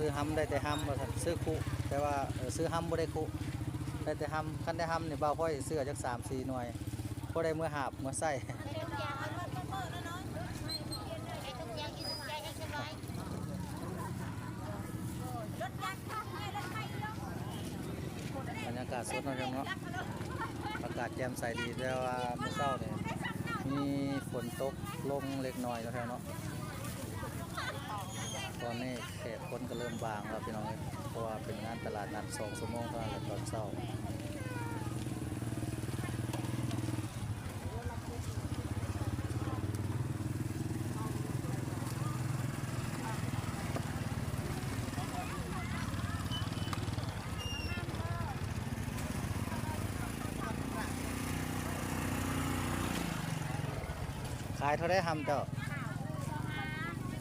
ຊື້ຮຳໄດ້ແຕ່ຮຳວ່າຊັ້ນ ຊື້ຄຸ ແຕ່ວ່າ ເອີ ຊື້ຮຳບໍ່ໄດ້ຄຸ ໄດ້ແຕ່ຮຳ. ຄັນໄດ້ຮຳນີ້ ບ່າວພອຍຊິຊື້ຈັກສາມສີ່ໜ່ວຍ ພໍໄດ້ເມືອຫາບເມືອໃຊ້. ບັນຍາກາດສົດເນາະ ພີ່ນ້ອງເນາະ ອາກາດແຈ່ມໃສດີ ແຕ່ວ່າມື້ເຊົ້ານີ້ມີຝົນຕົກລົງເລັກນ້ອຍເນາະ ພີ່ນ້ອງເນາະ. ຕອນນີ້ແຂກຄົນກໍເລີ່ມບາງແລ້ວ ພີ່ນ້ອງເອີຍ ເພາະວ່າເປັນງານຕະຫຼາດນັດສອງຊົ່ວໂມງເທົ່ານັ້ນແຫຼະ ຕອນເຊົ້າ. ຂາຍເທົ່າໃດຮຳເຈົ້າ?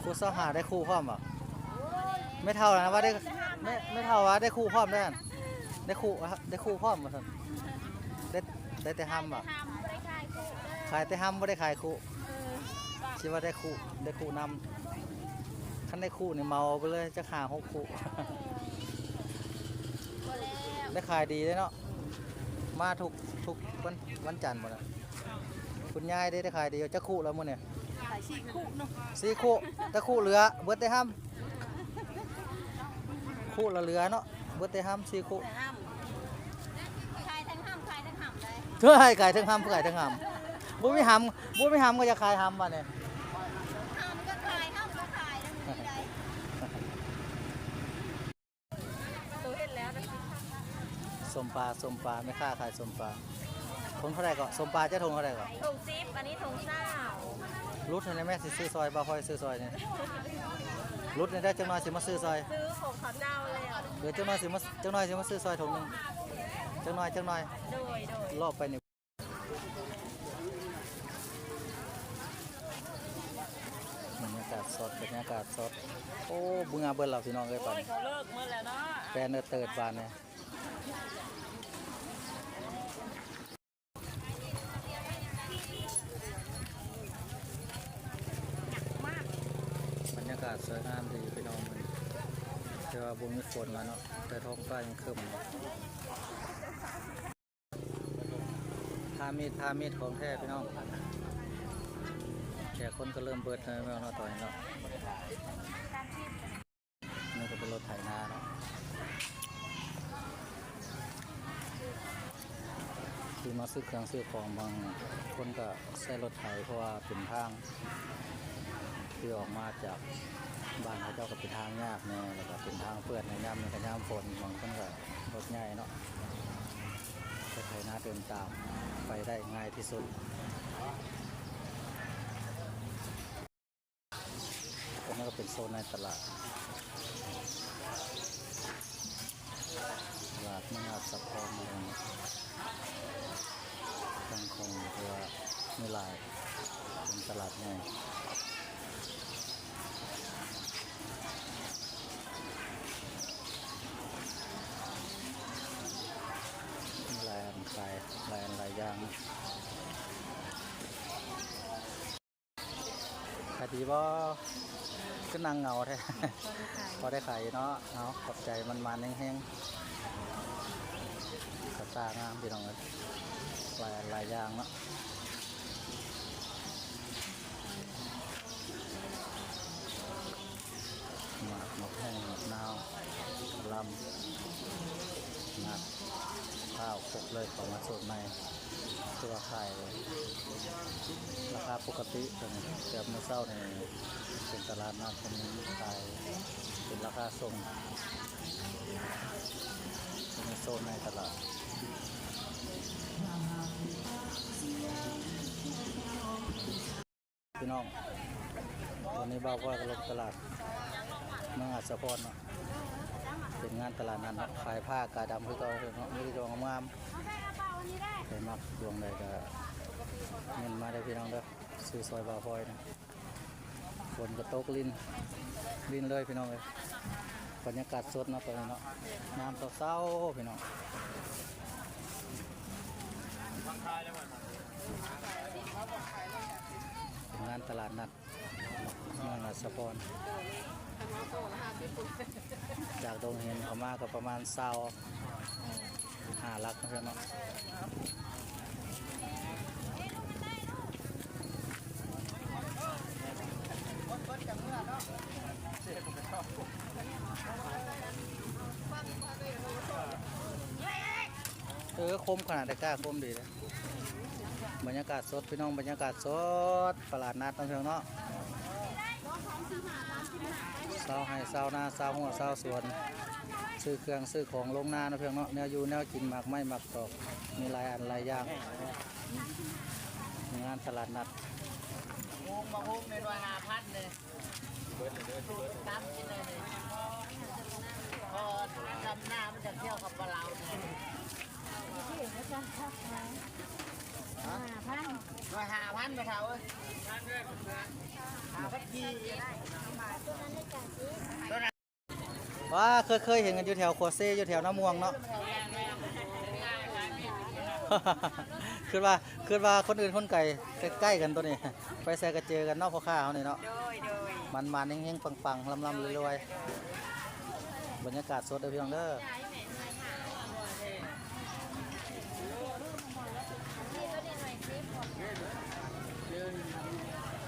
ຄູ່ຊາວຫ້າ ໄດ້ຄູ່ພ້ອມບໍ່? ແມ່ເຖົ້ານະວ່າໄດ້ ແມ່ ແມ່ເຖົ້າວ່າໄດ້ຄູ່ພ້ອມເດ້ ໄດ້ຄູ່ ໄດ້ຄູ່ພ້ອມວ່າຊັ້ນ. ໄດ້ ໄດ້ແຕ່ຮຳບໍ່? ຂາຍແຕ່ຮຳ ບໍ່ໄດ້ຂາຍຄຸ. ຊິວ່າໄດ້ຄຸ ໄດ້ຄຸນຳ. ຄັນໄດ້ຄຸນີ້ເໝົາໄປເລີຍຈັກຫ້າຫົກຄຸ. ໄດ້ຂາຍດີເດ້ເນາະ. ມາທຸກ ທຸກວັນ ວັນຈັນບໍ່ນະ? ຄຸນຍາຍເດ້ ໄດ້ຂາຍດີ. ຈັກຄຸແລ້ວມື້ນີ້? ຂາຍສີ່ຄຸເນາະ. ສີ່ຄຸ ແຕ່ຄຸເຫຼືອ ເບິດແຕ່ຮຳ. ຄຸລະເຫຼືອເນາະ ເບິດແຕ່ຮຳສີ່ຄຸ. ຂາຍທັງຮຳ ຂາຍທັງຮຳໄດ້. ເອີຍ ຂາຍທັງຮຳ ຂາຍທັງຮຳ. ບໍ່ມີຮຳ ບໍ່ມີຮຳກໍຢາກຂາຍຮຳບາດນີ້. ຮຳກໍຂາຍ ຮຳກໍຂາຍ ທັງນີ້ໄດ້. ໂຕເຫັນແລ້ວນະ. ສົ້ມປາ ສົ້ມປາ ແມ່ຄ້າຂາຍສົ້ມປາ. ຖົງເທົ່າໃດເກາະ? ສົ້ມປາເຈົ້າຖົງເທົ່າໃດເກາະ? ຖົງສິບ ອັນນີ້ຖົງຊາວ. ຫຼຸດໃຫ້ແດ່ແມ່ ຊິຊື້ຊ່ອຍ ບ່າວພອຍຊື້ຊ່ອຍນີ້. ຫຼຸດໃຫ້ແດ່ ຈັກໜ່ອຍຊິມາຊື້ຊ່ອຍ. ຊື້ຂອງເຂົາເຈົ້າແລ້ວ. ເອີ ຈັກໜ່ອຍຊິມາ ຈັກໜ່ອຍຊິມາຊື້ຊ່ອຍຖົງໜຶ່ງ. ຈັກໜ່ອຍ ຈັກໜ່ອຍ. ໂດຍ ໂດຍ. ເລາະໄປນີ້ ບັນຍາກາດສົດ ບັນຍາກາດສົດ. ໂອ້ ເມືອເບິດແລ້ວ ພີ່ນ້ອງເອີຍ ບາດນີ້. ໂອ້ຍ ເຂົາເລີກໝົດແລ້ວເນາະ. ແປນເຕີດບາດນີ້. ບັນຍາກາດສວຍງາມດີພີ່ນ້ອງ ແຕ່ວ່າບໍ່ມີຝົນແລ້ວເນາະ ແຕ່ທ້ອງຟ້າຍັງຄຶ້ມ. ພາມີດ ພາມີດຂອງແທ້ພີ່ນ້ອງ. ແຂກຄົນກໍເລີ່ມເບິດແລ້ວເນາະ ຕອນນີ້ເນາະ. ນີ້ກໍເປັນລົດໄຖນາເນາະ ທີ່ມາຊື້ເຄື່ອງຊື້ຂອງ. ບາງຄົນກໍໃຊ້ລົດໄຖ ເພາະວ່າເປັນທາງທີ່ອອກມາຈາກບ້ານເຂົາເຈົ້າ ກໍເປັນທາງຍາກແດ່ ແລ້ວກໍເປັນທາງເປື້ອນແດ່. ຍາມນີ້ກໍຍາມຝົນ ບາງຄົນກໍລົດໃຫຍ່ເນາະ ລົດໄຖນາເດີນຕາມໄປໄດ້ງ່າຍທີ່ສຸດ. ຕົວນີ້ກໍເປັນໂຊນໃນຕະຫຼາດ ຕະຫຼາດເມືອງອາດສະພອນ ຕັ້ງຂອງ ເພາະວ່າມີຫຼາຍ ເປັນຕະຫຼາດໃຫຍ່ ມີຫຼາຍອັນຂາຍ ຫຼາຍອັນຫຼາຍຢ່າງ. ຂາຍດີບໍ່? ຄືນັ່ງເຫງົາແທ້. ພໍໄດ້ຂາຍ ພໍໄດ້ຂາຍຢູ່ເນາະ. ເອົາ ຂອບໃຈ ໝານໆ ເຮັງໆ. ກະຕ່າງາມພີ່ນ້ອງເອີຍ ຫຼາຍອັນຫຼາຍຢ່າງເນາະ. ໝາກ ໝາກແຫ້ງ ໝາກນາວ ກະຫຼ່ຳ ໝາກພ້າວ ຄົບເລີຍ. ເຂົ້າມາໂຊນໃນ ຄືວ່າຂາຍລາຄາປົກກະຕິ ເປັນແບບມື້ເຊົ້ານີ້ ເປັນຕະຫຼາດນັດ ເພິ່ນຂາຍເປັນລາຄາສົ່ງ ໃນໂຊນໃນຕະຫຼາດ. ພີ່ນ້ອງ ຕອນນີ້ບ່າວພອຍກໍລົງຕະຫຼາດເມືອງອາດສະພອນເນາະ ເປັນງານຕະຫຼາດນັດເນາະ ຂາຍຜ້າກາດຳຄືເກົ່າເນາະ ມີແຕ່ຕົວງາມໆ. ໃຜມັກດວງໃດກໍເມັ້ນມາເດີພີ່ນ້ອງເດີ ຊື້ຊ່ອຍບ່າວພອຍນະ. ຝົນກໍຕົກລິນ ລິນເລີຍພີ່ນ້ອງເອີຍ. ບັນຍາກາດສົດເນາະ ຕອນນີ້ເນາະ ຍາມເຊົ້າໆ ພີ່ນ້ອງ. ເປັນງານຕະຫຼາດນັດເມືອງອາດສະພອນ. ໂລລະຫ້າສິບພຸ້ນ. ລົງເຫັນເຂົ້າມາກໍປະມານຊາວຫ້າຫຼັກເນາະ ເອີ ຄົມຂະໜາດໃດ ກ້າຄົມດີເດ້. ບັນຍາກາດສົດພີ່ນ້ອງ ບັນຍາກາດສົດຕະຫຼາດນັດເນາະ ພີ່ນ້ອງເນາະ. ຊາວໄຮ່ຊາວນາ ຊາວຮົ້ວຊາວສວນ ຊື້ເຄື່ອງຊື້ຂອງລົງນາເນາະ ພີ່ນ້ອງເນາະ. ແນວຢູ່ແນວກິນ ໝາກໄມ້ໝາກຕອກ ມີຫຼາຍອັນຫຼາຍຢ່າງ ງານຕະຫຼາດນັດ. ໝາກໂຮງ ໝາກໂຮງໜ່ວຍຫ້າພັນນີ້ ຕຳກິນເລີຍນີ້ ເພາະວ່າດຳນາມັນຈະທ່ຽວກັບປາລາວນີ້. ຫ້າພັນ ໜ່ວຍຫ້າພັນ ແມ່ເຖົ້າເອີຍ ຫ້າພັນກີບ. ວ່າເຄີຍ ເຄີຍເຫັນກັນຢູ່ແຖວຂົວເຊ ຢູ່ແຖວນາມ່ວງເນາະ. ຄິດວ່າ ຄິດວ່າຄົນອື່ນຄົນໄກ ໃກ້ໆກັນໂຕນີ້ ໄປໃສກໍເຈີກັນເນາະ ພໍ່ຄ້າເຮົານີ້ເນາະ. ໂດຍ ໂດຍ ໝານໆ ເຮັງໆ ປັງໆ ລ່ຳໆ ລວຍໆ. ບັນຍາກາດສົດເດີພີ່ນ້ອງເດີ.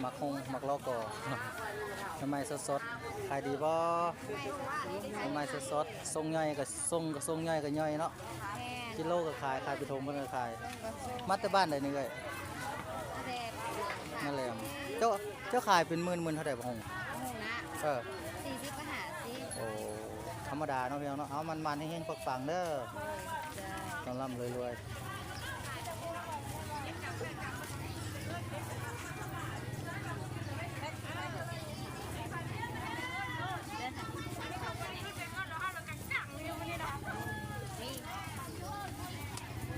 ໝາກໂຮງ ໝາກລໍກໍ ໃໝ່ໆ ສົດໆ. ຂາຍດີບໍ່? ໃໝ່ໆ ສົດໆ. ສົ່ງຍ່ອຍກໍສົ່ງ ກໍສົ່ງຍ່ອຍກໍຍ່ອຍເນາະ. ແມ່ນ ກິໂລກໍຂາຍ ຂາຍເປັນຖົງເພິ່ນກໍຂາຍ. ມາແຕ່ບ້ານໃດນີ້ເອີຍ? ມາແຫຼມ. ມາແຫຼມ. ເຈົ້າ ເຈົ້າຂາຍເປັນໝື່ນ ໝື່ນເທົ່າໃດບັກໂຮງ? ບັກໂຮງນະ? ເອີ ສີ່ສິບກັບຫ້າສິບ. ໂອ້ ທຳມະດາເນາະ ພີ່ນ້ອງເນາະ. ເອົາ ໝານໆ ເຮັງໆ ປັງໆ ເດີ. ໂດຍ ຈ້າ ລ່ຳໆ ລວຍໆ.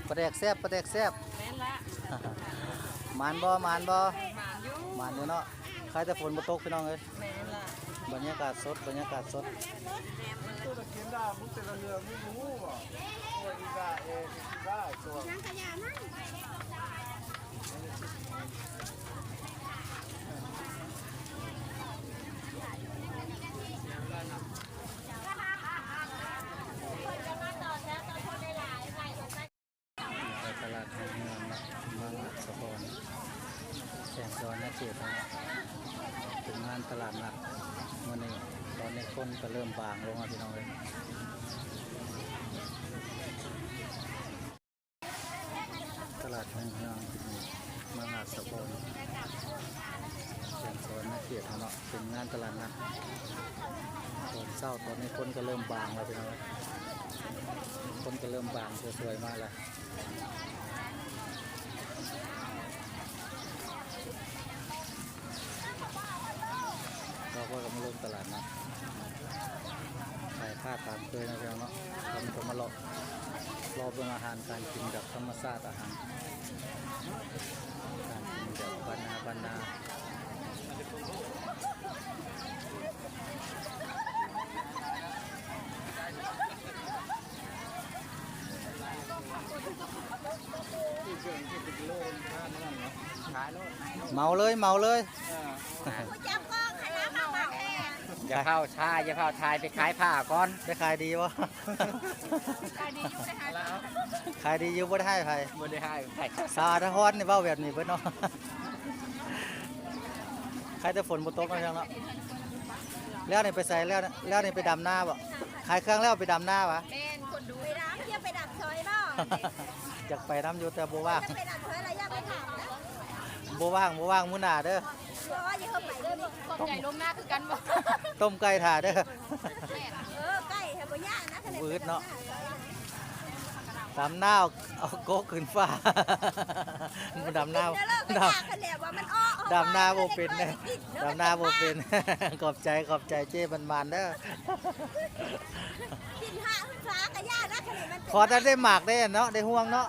ປາແດກແຊບ ປາແດກແຊບ. ແມ່ນລະ. ໝານບໍ່? ໝານບໍ່? ໝານຢູ່ ໝານຢູ່ເນາະ. ຄາຍແຕ່ຝົນບໍ່ຕົກ ພີ່ນ້ອງເອີຍ. ແມ່ນລະ. ບັນຍາກາດສົດ ບັນຍາກາດສົດ. ຕະຫຼາດໃນເມືອງເນາະ ເມືອງອັດສະພອນ ແຂວງສະຫວັນນະເຂດເນາະ ເປັນງານຕະຫຼາດນັດມື້ນີ້. ຕອນນີ້ຄົນກໍເລີ່ມບາງລົງແລ້ວ ພີ່ນ້ອງເອີຍ. ຕະຫຼາດໃນເມືອງ ເມືອງອັດສະພອນ ແຂວງສະຫວັນນະເຂດເນາະ ເປັນງານຕະຫຼາດນັດຕອນເຊົ້າ. ຕອນນີ້ຄົນກໍເລີ່ມບາງແລ້ວ ພີ່ນ້ອງເອີຍ. ຄົນກໍເລີ່ມບາງສວຍໆມາແລ້ວ. ເຮົາກໍມາລົງຕະຫຼາດນັດ ຂາຍຜ້າຕາມເຄີຍເນາະ ພີ່ນ້ອງເນາະ. ຕອນນີ້ກໍມາເລາະ ເລາະເບິ່ງອາຫານການກິນແບບທຳມະຊາດ ອາຫານການກິນແບບບ້ານນາ ບ້ານນາ. ເໝົາເລີຍ ເໝົາເລີຍ. ຜູ້ຈັບກ້ອງຫັ້ນນະ ເອົາມາແທ້. ຢ່າເຝົ້າຊ້າ ຢ່າເຝົ້າຖ່າຍ ໄປຂາຍຜ້າກ່ອນ. ໄດ້ຂາຍດີບໍ່? ຂາຍດີຢູ່ ບໍ່ໄດ້ໃຫ້ໃຜ. ບໍ່ໄດ້ໃຫ້ໃຜ. ສາວອາທະພອນນີ້ເວົ້າແບບນີ້ເບິດເນາະ. ໃຄແຕ່ຝົນບໍ່ຕົກເນາະ ພີ່ນ້ອງເນາະ. ແລ້ວນີ້ໄປໃສ? ແລ້ວ ແລ້ວນີ້ໄປດຳນາບໍ່? ຂາຍເຄື່ອງແລ້ວໄປດຳນາຫວາ? ແມ່ນ ຄົນດູ ໄປດຳ ຢາກໄປດຳຊ່ອຍບໍ່? ຢາກໄປນຳຢູ່ ແຕ່ບໍ່ວ່າງ. ຢາກໄປດຳຊ່ອຍລະ ຢາກໄປຖາມນະ. ບໍ່ວ່າງ ບໍ່ວ່າງ ມື້ໜ້າເດີ. ບໍ່ ຢ່າເຮົາໄປເດີ. ຂອບໃຈ ລົງໜ້າຄືກັນບໍ່? ຕົ້ມໄກ່ຖ້າເດີ. ເອີ ໄກ່ແທ້ບໍ່ຍາກນະ ວືດເນາະ. ດຳນາ ເອົາ ເອົາກົກຂຶ້ນຟ້າ. ດຳນາ ດຳນາບໍ່ເປັນເດ້. ດຳນາບໍ່ເປັນ. ຂອບໃຈ ຂອບໃຈ ເຈ້ໝານໆເດີ. ກິນຫາກະຢ່ານະ ຄັນມັນ ຂໍແຕ່ໄດ້ໝາກໄດ້ເນາະ ໄດ້ຮ່ວງເນາະ.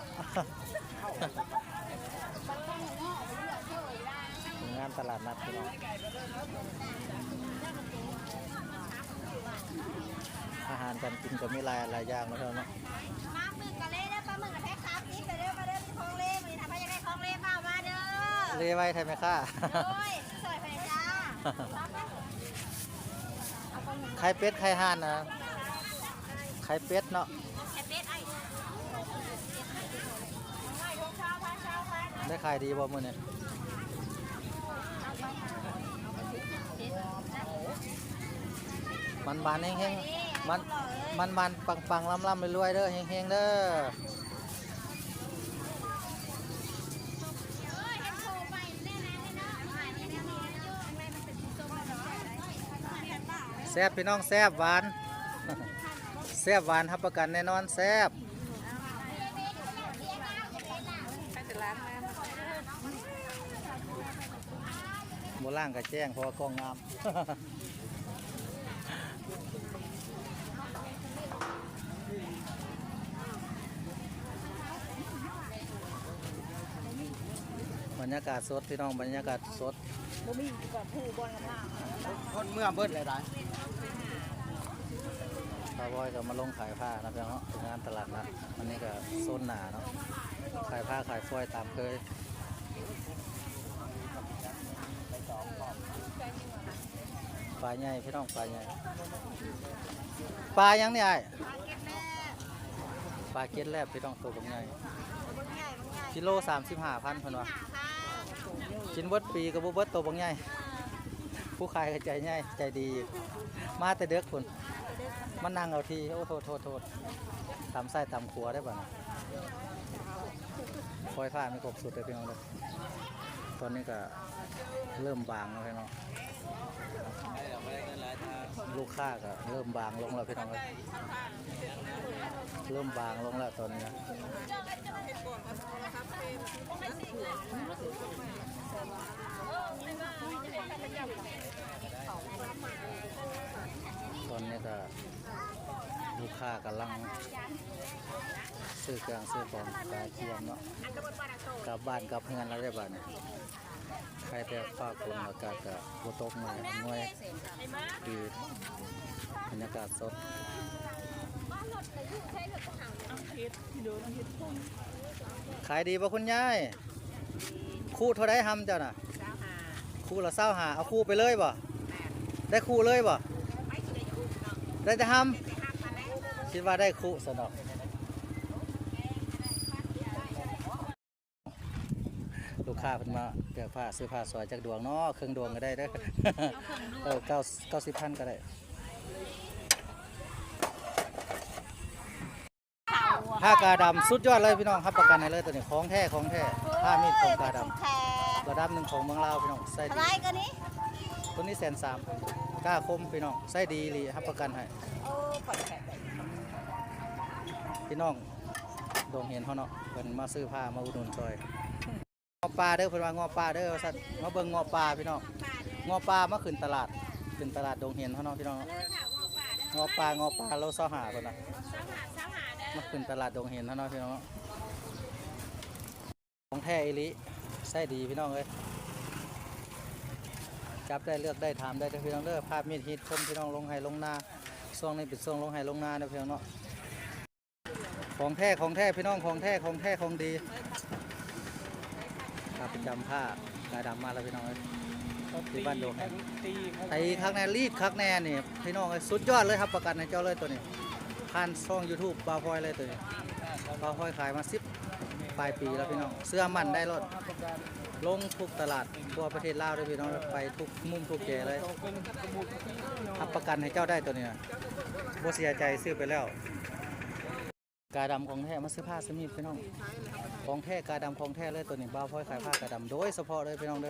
ງານຕະຫຼາດນັດພີ່ນ້ອງ ອາຫານການກິນກໍມີຫຼາຍ ຫຼາຍຢ່າງເນາະ ເນາະ. ປາໝຶກກໍເລີຍເດີ ປາໝຶກແພັກສາມສິບເດີ ມາເດີ ມີຂອງເລ ມື້ນີ້ຖ້າໃຜຢາກໄດ້ຂອງເລ ຟ້າວມາເດີ. ເລໄວແທ້ແມ່ຄ້າ. ໂດຍ ຊ່ອຍໄປຈ້າ. ໄຂ່ເປັດ ໄຂ່ຫ່ານນະ. ຂາຍເປັດເນາະ ໄດ້ຂາຍດີບໍ່ມື້ນີ້? ມັນບານເຮງໆ ມັນ ມັນບານປັງໆ ລ່ຳໆ ລວຍໆ ເດີ ເຮງໆ ເດີ. ແຊບພີ່ນ້ອງ ແຊບ ຫວານ ແຊບຫວານ ຮັບປະກັນແນ່ນອນແຊບ. ບໍ່ລ້າງກະແຈ້ງ ເພາະວ່າກ້ອງງາມ. ບັນຍາກາດສົດພີ່ນ້ອງ ບັນຍາກາດສົດ ບໍ່ມີກະຜູ້ບ່ອນງາມໆ ຄົນເມືອເບິດແລ້ວໄດ໋. ບ່າວພອຍກະມາລົງຂາຍຜ້ານະພີ່ນ້ອງເນາະ ເປັນງານຕະຫຼາດນັດ ອັນນີ້ກະໂຊນໜ້າເນາະ ຂາຍຜ້າຂາຍຟອຍຕາມເຄີຍ. ປາໃຫຍ່ພີ່ນ້ອງ ປາໃຫຍ່. ປາຫຍັງນີ້ອ້າຍ? ປາເກັດແລບພີ່ນ້ອງ ໂຕບັກໃຫຍ່ ກິໂລສາມສິບຫ້າພັນເພິ່ນວ່າ ກິນເບິດປີກະບໍ່ເບິດ ໂຕບັກໃຫຍ່. ຜູ້ຂາຍກະໃຈໃຫຍ່ໃຈດີ ມາແຕ່ເດິກພຸ້ນ ມານັ່ງເອົາທີ່. ໂອ້ ໂທດໆໆ ຕຳຊ້າຍຕຳຂວາໄດ້ບາດນີ້ ຟອຍຜ້າມີຄົບຊຸດເດີພີ່ນ້ອງເດີ. ຕອນນີ້ກະເລີ່ມບາງແລ້ວພີ່ນ້ອງ ລູກຄ້າກະເລີ່ມບາງລົງແລ້ວພີ່ນ້ອງເອີຍ ເລີ່ມບາງລົງແລ້ວຕອນນີ້ນະ. ຕອນນີ້ກະລູກຄ້າກຳລັງຊື້ເຄື່ອງຊື້ຂອງກະກຽມເນາະ ກັບບ້ານກັບເຮືອນແລ້ວເດ້ບາດນີ້. ໄຄແຕ່ຟ້າຝົນ ອາກາດກະບໍ່ຕົກ ມື້ນີ້ອຳນວຍດີ ບັນຍາກາດສົດ. ຂາຍດີບໍ່ຄຸນຍາຍ? ຄູ່ເທົ່າໃດຮຳເຈົ້ານະ? ຄູ່ລະຊາວຫ້າ ເອົາຄູ່ໄປເລີຍບໍ່? ໄດ້ຄູ່ເລີຍບໍ່? ໄດ້ແຕ່ຮຳ ຄິດວ່າໄດ້ຄູ່ຊັ້ນດອກ. ລູກຄ້າເພິ່ນມາເລືອກຜ້າ ຊື້ຜ້າຊ່ອຍຈັກດວງເນາະ ເຄິ່ງດວງກະໄດ້ເດີ. ເອີ ເກົ້າ ເກົ້າສິບພັນກະໄດ້. ຜ້າກາດຳສຸດຍອດເລີຍພີ່ນ້ອງ ຮັບປະກັນໃຫ້ເລີຍໂຕນີ້ ຂອງແທ້ ຂອງແທ້ ຜ້າມີດຂອງກາດຳ ລະດັບໜຶ່ງຂອງເມືອງລາວພີ່ນ້ອງ ໃຊ້ດີ. ໂຕນີ້ແສນສາມ ກ້າຄົມພີ່ນ້ອງ ໃຊ້ດີອີ່ຫຼີ ຮັບປະກັນໃຫ້. ພີ່ນ້ອງ ດົງເຫັນເຮົາເນາະ ເພິ່ນມາຊື້ຜ້າມາອຸດໜູນຊ່ອຍ. ງົວປ່າເດີ ເພິ່ນວ່າງົວປ່າເດີວ່າຊັ້ນ. ມາເບິ່ງງົວປ່າພີ່ນ້ອງ ງົວປ່າມາຂຶ້ນຕະຫຼາດ ຂຶ້ນຕະຫຼາດດົງເຫັນເຮົາເນາະພີ່ນ້ອງ. ງົວປ່າ ງົວປ່າໂລຊາວຫ້າເພິ່ນວ່າ ມາຂຶ້ນຕະຫຼາດດົງເຫັນເຮົາເນາະພີ່ນ້ອງ. ຂອງແທ້ອີ່ຫຼີ ໃຊ້ດີພີ່ນ້ອງເອີຍ ຈັບໄດ້ເລືອກໄດ້ຖາມໄດ້ເດີພີ່ນ້ອງເດີ. ພາບມີດຮີດຄົມພີ່ນ້ອງ ລົງໄຮ່ລົງນາ ຊ່ວງນີ້ເປັນຊ່ວງລົງໄຮ່ລົງນາເດີພີ່ນ້ອງເນາະ. ຂອງແທ້ ຂອງແທ້ພີ່ນ້ອງ ຂອງແທ້ ຂອງແທ້ ຂອງດີ. ຂ້າປະຈຳຜ້າກາດຳມາແລ້ວພີ່ນ້ອງເອີຍ ທີ່ບ້ານດົງ ຕີຄັກແນ່ ລີດຄັກແນ່ນີ້ພີ່ນ້ອງເອີຍ ສຸດຍອດເລີຍ ຮັບປະກັນໃຫ້ເຈົ້າເລີຍໂຕນີ້. ຜ່ານຊ່ອງຢູທູບບ່າວພອຍເລີຍໂຕນີ້ ບ່າວພອຍຂາຍມາສິບປາຍປີແລ້ວພີ່ນ້ອງ ເຊື່ອໝັ້ນໄດ້ໂລດ. ລົງທຸກຕະຫຼາດທົ່ວປະເທດລາວເດີພີ່ນ້ອງ ໄປທຸກມຸມທຸກແຈເລີຍ ຮັບປະກັນໃຫ້ເຈົ້າໄດ້ໂຕນີ້ນະ ບໍ່ເສຍໃຈ ຊື້ໄປແລ້ວ. ກາດຳຂອງແທ້ ມາຊື້ຜ້າຊື້ມີດພີ່ນ້ອງ ຂອງແທ້ ກາດຳຂອງແທ້ເລີຍໂຕນີ້. ບ່າວພອຍຂາຍຜ້າກາດຳໂດຍສະເພາະເລີຍພີ່ນ້ອງເດີ.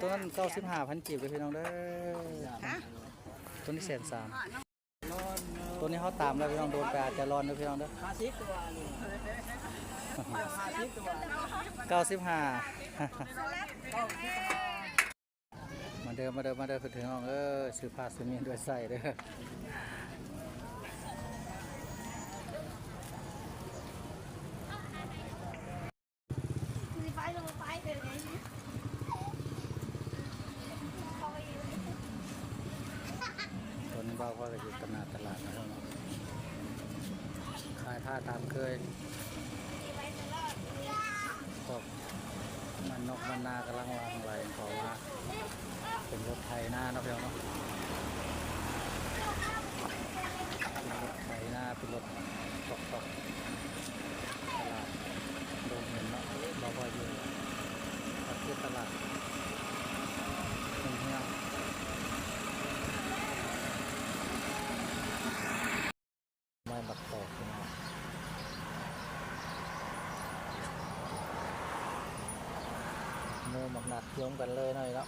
ໂຕນັ້ນເກົ້າສິບຫ້າພັນກີບເດີພີ່ນ້ອງເດີ. ໂຕນີ້ແສນສາມ. ໂຕນີ້ເຮົາຕາມແລ້ວພີ່ນ້ອງ ໂດນໄປອາດຈະຮ້ອນເດີພີ່ນ້ອງເດີ. ເກົ້າສິບຫ້າ. ມາເດີ ມາເດີ ມາເດີພີ່ນ້ອງເອີຍ ຊື້ຜ້າຊື້ມີດໄວ້ໃສ່ເດີ. ຕອນນີ້ບ່າວພອຍກະຢູ່ຕະໜ້າຕະຫຼາດນະເນາະ ຂາຍຜ້າຕາມເຄີຍ. ພວກມັນນົກມັນນາກຳລັງວ່າໄຫຼເຂົ້າມາ ເປັນລົດໄຖນາເນາະພີ່ນ້ອງເນາະ. ລວມກັນເລີຍເນາະ ເນາະ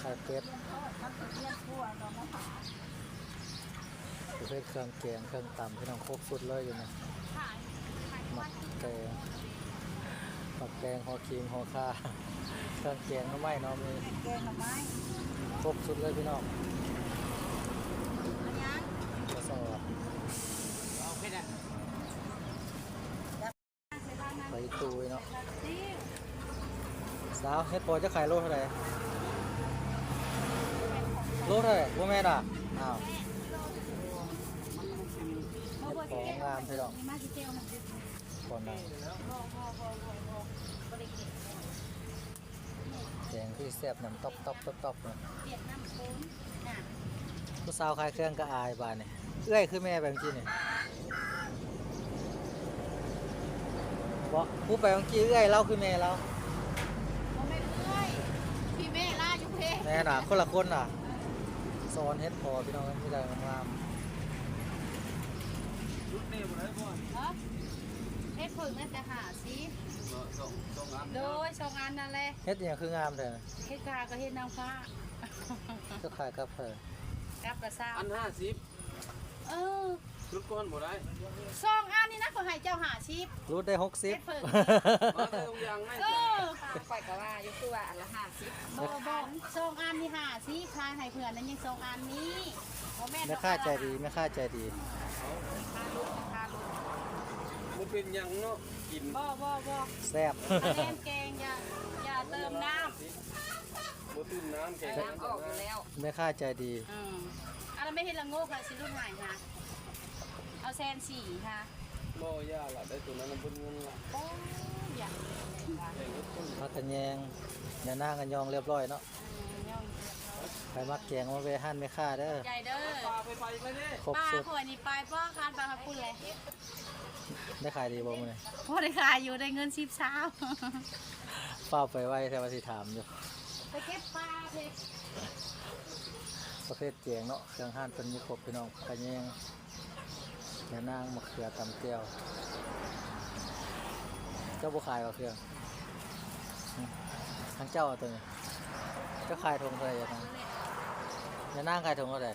ຂາຍເປັດ ປະເພດເຄື່ອງແກງ ເຄື່ອງຕຳ ພີ່ນ້ອງ ຄົບຊຸດເລີຍຢູ່ນີ້ ໝາກແຕງ ໝາກແຕງ ຫໍ່ຂີງ ຫໍ່ຂ່າ ເຄື່ອງແກງໜໍ່ໄມ້ເນາະ ມີແກງໜໍ່ໄມ້ ຄົບຊຸດເລີຍພີ່ນ້ອງ ເອົາຫຍັງ ກະສອບ ເອົາເຮັດຫຍັງ? ໄປຕູ້ເນາະ ສາວ ເຫັດເຜາະຈະຂາຍໂລເທົ່າໃດ? ໂລເທົ່າໃດ? ບໍ່ແມ່ນດາ ອ້າວ ເຫັດເຜາະງາມແທ້ດອກ ແກງຄືແຊບ ນ້ຳຕອບໆໆໆ ເນາະ ຜູ້ສາວຂາຍເຄື່ອງກະອາຍບາດນີ້ ເອື້ອຍຄືແມ່ໄປມື້ກີ້ນີ້ ບໍ່ ຜູ້ໄປມື້ກີ້ເອື້ອຍລາວຄືແມ່ລາວ ບໍ່ແມ່ນເອື້ອຍ ພີ່ແມ່ລາວຢູ່ເພ ແມ່ນນະ ຄົນລະຄົນນະ ສອນເຫັດເຜາະພີ່ນ້ອງ ມີແຕ່ງາມໆ ເນາະ ເຮັດເຜິ້ງນັ້ນກະຫ້າສິບ ເນາະ ສອງ ສອງອັນ ໂດຍ ສອງອັນນັ້ນແຫຼະ ເຮັດຫຍັງຄືງາມແທ້? ເຮັດກະ ກະເຮັດນາງຟ້າ ເຈົ້າຂາຍກັບໃຜ? ກັບກະຊາວ ອັນຫ້າສິບ ເອີ ຫຼຸດກ່ອນບໍ່ໄດ້ ສອງອັນນີ້ນະ ຂ້ອຍໃຫ້ເຈົ້າຫ້າສິບ ຫຼຸດໄດ້ຫົກສິບ ເຮັດເຜິ້ງ ມາໃສ່ຖົງຢາງໃຫ້ ເອີ ຂ້ອຍກະວ່າຢູ່ ຄືວ່າອັນລະຫ້າສິບ ບໍ່ ບໍ່ ສອງອັນນີ້ຫ້າສິບ ຂາຍໃຫ້ເພື່ອນນັ້ນ ຍັງສອງອັນນີ້ ບໍ່ແມ່ນ ແມ່ຄ້າໃຈດີ ແມ່ຄ້າໃຈດີ ແມ່ຄ້າຫຼຸດ ແມ່ຄ້າຫຼຸດ ບໍ່ເປັນຫຍັງເນາະ ກິນ ບໍ່ ບໍ່ ບໍ່ ແຊບ ກະແມ່ນແກງ ຢ່າ ຢ່າເຕີມນ້ຳ ບໍ່ຕື່ມນ້ຳ ແກງ ນ້ຳອອກຢູ່ແລ້ວ ແມ່ຄ້າໃຈດີ ອືມ ອັນນັ້ນແມ່ເຮັດລະໂງກ ຂ້ອຍຊິຫຼຸດໃຫ້ຫາ ເອົາແສນສີ່ຫາ ບໍ່ ຢ່າລະ ໄດ້ໂຕນັ້ນນະ ເບິດເງິນລະ ໂອ້ຍ ຢ່າ ຜັກຂະແຍງ ຍານາງກະຍອງລຽບລ້ອຍເນາະ ອືມ ຍອງລຽບລ້ອຍ ໃຜມັກແກງມາແວ່ຮ້ານແມ່ຄ້າເດີ ໃຈເດີ ຄົບຊຸດ ປ້າຂ້ອຍນີ້ໄປ ປ້າຄານໄປຫາພຸ້ນແຫຼະ ໄດ້ຂາຍດີບໍ່ມື້ນີ້? ພໍໄດ້ຂາຍຢູ່ ໄດ້ເງິນສິບ ຊາວ ຟ້າວໄປໄວແທ້ວ່າຊິຖາມຢູ່ ໄປເກັບປາເພ ປະເພດແກງເນາະ ເຄື່ອງຮ້ານເພິ່ນມີຄົບພີ່ນ້ອງ ຂະແຍງ ຍານາງ ໝາກເຂືອ ຕຳແຈ່ວ ເຈົ້າບໍ່ຂາຍບໍ່ເຄື່ອງ? ທາງເຈົ້າເອົາໂຕນີ້ ເຈົ້າຂາຍຖົງເທົ່າໃດ? ຍານາງ ຍານາງຂາຍຖົງເທົ່າໃດ?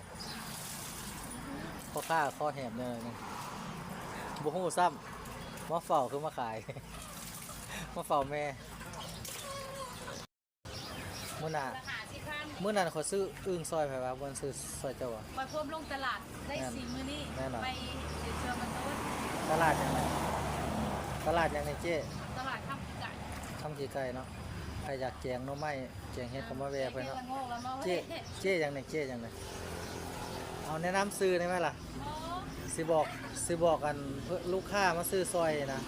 ພໍ່ຄ້າຂໍແຫບແດ່ໜ້ອຍໜຶ່ງ ບໍ່ຮູ້ຊ້ຳ ມາເຝົ້າຄືມາຂາຍ ມາເຝົ້າແມ່ ມື້ໜ້າ ມື້ນັ້ນຂ້ອຍຊື້ອຶ່ງຊ່ອຍໃຜວະ? ບໍ່ແມ່ນຊື້ຊ່ອຍເຈົ້າວະ? ຂ້ອຍພົມລົງຕະຫຼາດໄດ້ ແມ່ນ ສີ່ມື້ນີ້ ແມ່ນຫວາ? ໄປເຊືອມາໂຕນ ຕະຫຼາດຫຍັງນະ? ຕະຫຼາດຫຍັງນີ້ເຈ້? ຕະຫຼາດຄຳຂີ້ໄກ່ ຄຳຂີ້ໄກ່ເນາະ ໃຜຢາກແກງໜໍ່ໄມ້ ແກງເຫັດກະມາແວ່ເພິ່ນເນາະ ເຈ້ ເຈ້ຫຍັງນີ້ ເຈ້ຫຍັງນີ້ ເອົາແນະນຳຊື່ໄດ້ໄໝລະ? ຊິບອກ ຊິບອກອັນ ລູກຄ້າມາຊື້ຊ່ອຍນະ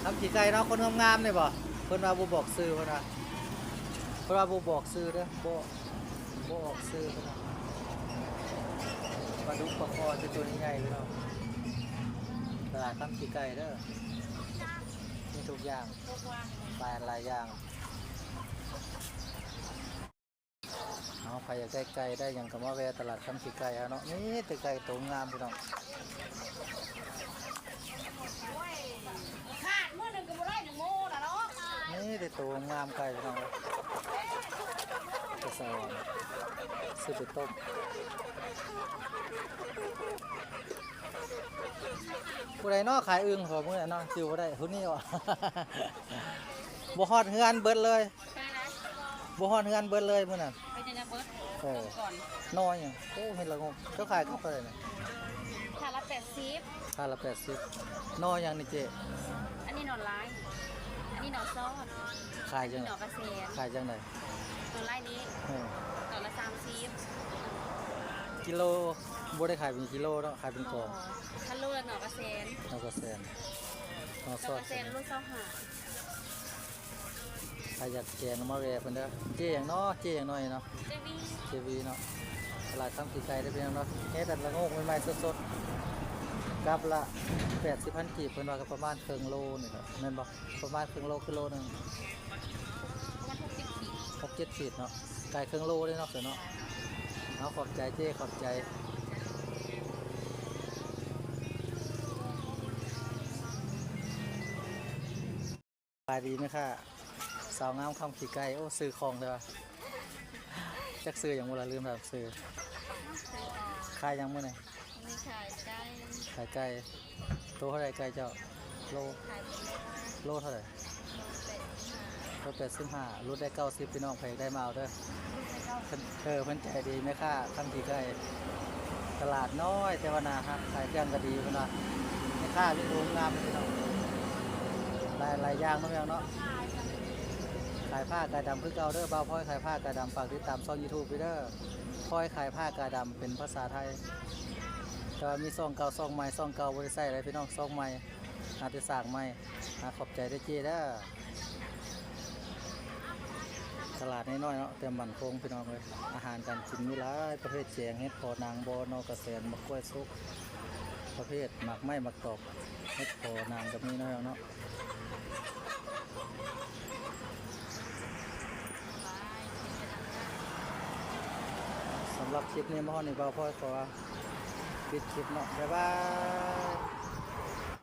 ຄຳຂີ້ໄກ່ເນາະ ຄົນງາມໆນີ້ບໍ່? ເພິ່ນວ່າບໍ່ບອກຊື່ ເພິ່ນວ່າ ເພິ່ນວ່າບໍ່ບອກຊື່ເດີ ບໍ່ ບໍ່ອອກຊື່ເພິ່ນວ່າ ປາດຸກປາຄໍ່ ໂຕໃຫຍ່ໆ ພີ່ນ້ອງ ຕະຫຼາດຄຳຂີ້ໄກ່ເດີ ມີທຸກຢ່າງ ຫຼາຍຫຼາຍຢ່າງ. ເອົາ ໃຜຢາກໄດ້ໄກ່ໄດ້ຫຍັງກະມາແວ່ຕະຫຼາດຄຳຂີ້ໄກ່ເຮົາເນາະ ມີແຕ່ໄກ່ໂຕງາມພີ່ນ້ອງ ຂາດມື້ໜຶ່ງກະບໍ່ໄດ້ໜຶ່ງໂມລະເນາະ ມີແຕ່ໂຕງາມໄກ່ພີ່ນ້ອງເອີຍ ກະຊາວ ຊື້ໄປຕົ້ມ ຜູ້ໃດເນາະຂາຍອຶ່ງພໍມື້ນັ້ນເນາະ ຈື່ບໍ່ໄດ້ ຜູ້ນີ້ຫວາ ບໍ່ຮອດເຮືອນເບິດເລີຍ. ບໍ່ຮອດເຮືອນເບິດເລີຍມື້ນັ້ນ ເປັນຫຍັງເບິດ? ເອີ ໜໍ່ຫຍັງ? ໂອ້ ເຫັດລະໂງກ ເຈົ້າຂາຍກັບເທົ່າໃດນະ? ຖາດລະແປດສິບ ຖາດລະແປດສິບ ໜໍ່ຫຍັງນີ້ເຈ້? ອັນນີ້ໜໍ່ລາຍ ອັນນີ້ໜໍ່ຊອດ ຂາຍຈັ່ງໃດ? ໜໍ່ກະແສນ ຂາຍຈັ່ງໃດ? ໜໍ່ລາຍນີ້ ເອີ ໜໍ່ລະສາມສິບ ກິໂລ ບໍ່ໄດ້ຂາຍເປັນກິໂລເນາະ ຂາຍເປັນກອງ ຄັນໂລລະໜໍ່ກະແສນ ໜໍ່ກະແສນ ໜໍ່ຊອດ ໜໍ່ກະແສນໂລຊາວຫ້າ. ໃຜຢາກແກງມາແວ່ເພິ່ນເດີ ເຈ້ຫຍັງເນາະ ເຈ້ຫຍັງເນາະ ເຈວີ ເຈວີເນາະ ຕະຫຼາດຄຳຂີ້ໄກ່ເດີພີ່ນ້ອງເນາະ ເຮັດອັນລະໂງກໃໝ່ໆສົດໆ ກັບລະແປດສິບພັນກີບ ເພິ່ນວ່າກະປະມານເຄິ່ງໂລນີ້ແຫຼະ ແມ່ນບໍ່? ປະມານເຄິ່ງໂລຄືໂລໜຶ່ງ ປະມານຫົກເຈັດຂີດ ຫົກເຈັດຂີດເນາະ ໄກ່ເຄິ່ງໂລເດ້ເນາະ ເນາະ ເອົາ ຂອບໃຈເຈ້ ຂອບໃຈ. ສະບາຍດີແມ່ຄ້າ ສາວງາມຄຳຂີ້ໄກ່ ໂອ້ ຊື່ຄ່ອງເລີຍວ່າ ຈັກຊື່ຫຍັງບໍ່ລະ ລືມແລ້ວຊື່. ຂາຍຫຍັງມື້ນີ້? ມີຂາຍໄກ່ ຂາຍໄກ່. ໂລເທົ່າໃດໄກ່ເຈົ້າ? ໂລ ຂາຍເປັນໂລ ໂລເທົ່າໃດ? ໂລແປດສິບຫ້າ ໂລແປດສິບຫ້າ ຫຼຸດໄດ້ເກົ້າສິບ ພີ່ນ້ອງ ໃຜຢາກໄດ້ມາເອົາເດີ. ເພິ່ນ ເອີ ເພິ່ນໃຈດີ ແມ່ຄ້າຄຳຂີ້ໄກ່. ຕະຫຼາດນ້ອຍແຕ່ວ່າໜ້າຮັກ ຂາຍເຄື່ອງກໍດີເພິ່ນວ່າ. ແມ່ຄ້າມີຜູ້ງາມພີ່ນ້ອງ ຫຼາຍ ຫຼາຍຢ່າງເນາະ ແມ່ນເນາະ. ຂາຍຜ້າກາດຳຄືເກົ່າເດີ ບ່າວພອຍຂາຍຜ້າກາດຳ. ຝາກຕິດຕາມຊ່ອງຢູທູບເດີ ພອຍຂາຍຜ້າກາດຳ ເປັນພາສາໄທ. ແຕ່ວ່າມີຊ່ອງເກົ່າຊ່ອງໃໝ່ ຊ່ອງເກົ່າບໍ່ໄດ້ໃຊ້ແລ້ວພີ່ນ້ອງ ຊ່ອງໃໝ່ ຫາແຕ່ສ້າງໃໝ່. ອາ ຂອບໃຈເດີເຈ້ເດີ. ຕະຫຼາດນ້ອຍໆເນາະ ແຕ່ໝັ້ນຄົງພີ່ນ້ອງເອີຍ. ອາຫານການກິນມີຫຼາຍປະເພດ ແກງເຫັດເຜາະ ໜາງບໍ ໜໍ່ກະແສນ ໝາກກ້ວຍສຸກ ປະເພດໝາກໄມ້ໝາກຕອກ ເຫັດເຜາະ ໜາງກໍມີເນາະພີ່ນ້ອງເນາະ. ສຳລັບຄລິບນີ້ມາຮອດນີ້ ບ່າວພອຍຂໍປິດຄລິບເນາະ ບາຍບາຍ.